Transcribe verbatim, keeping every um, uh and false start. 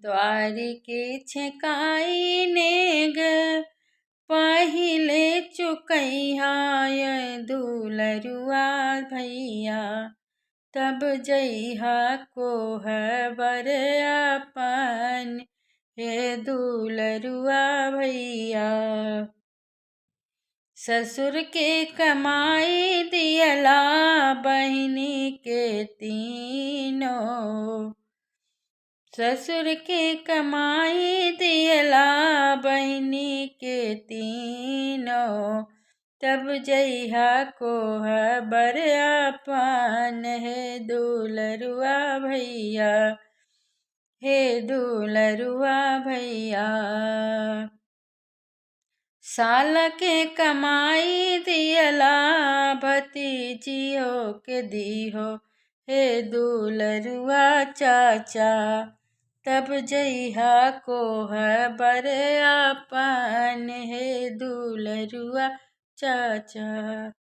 त्वारी के छेकाई नेग पहिले चुकइहा ये दुलरुआ भइया, तब जइहा कोहबर अपन हे दुलरुआ भइया। ससुर के कमाई दियला बहिनी के तीनों, ससुर के कमाई दियला बहिनी के तीनों, तब जइहा कोहबर अपन हे दुलरुआ भइया, हे दुलरुआ भइया। साल के कमाई दियला भतीजियो के दीहो, हे दुलरुआ चाचा, तब जइहा कोहबर अपन, हे दुलरुआ चाचा।